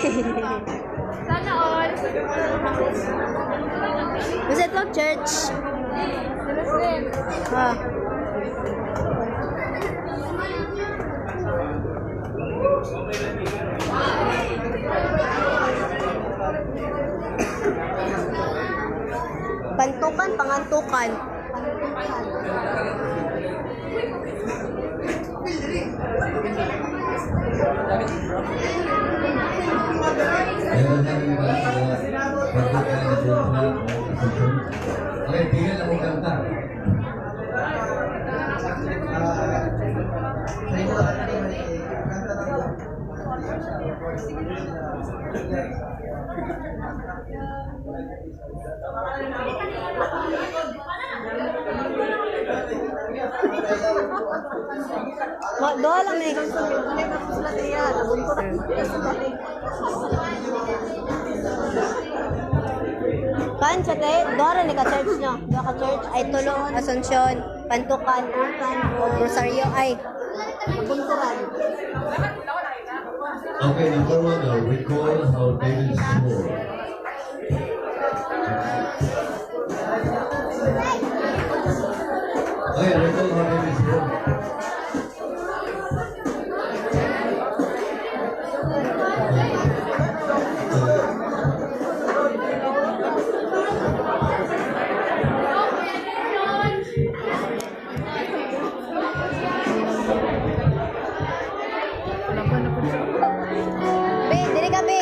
Sana all. Gusto itong church. Muslim. Ah. Pantukan, pangantukan. Meron na yung mga pagkakas na buong session. Okay, tingnan lang kung kanta. Doha lang eh. Kan sa te, doha ra ni ka church no. Doha ka church ay Tulong, Asuncion, Pantukan, Rosario ay Bunturan. Okay, number one, recall how David swore. Okay, recall how David swore. Be, diri ka be.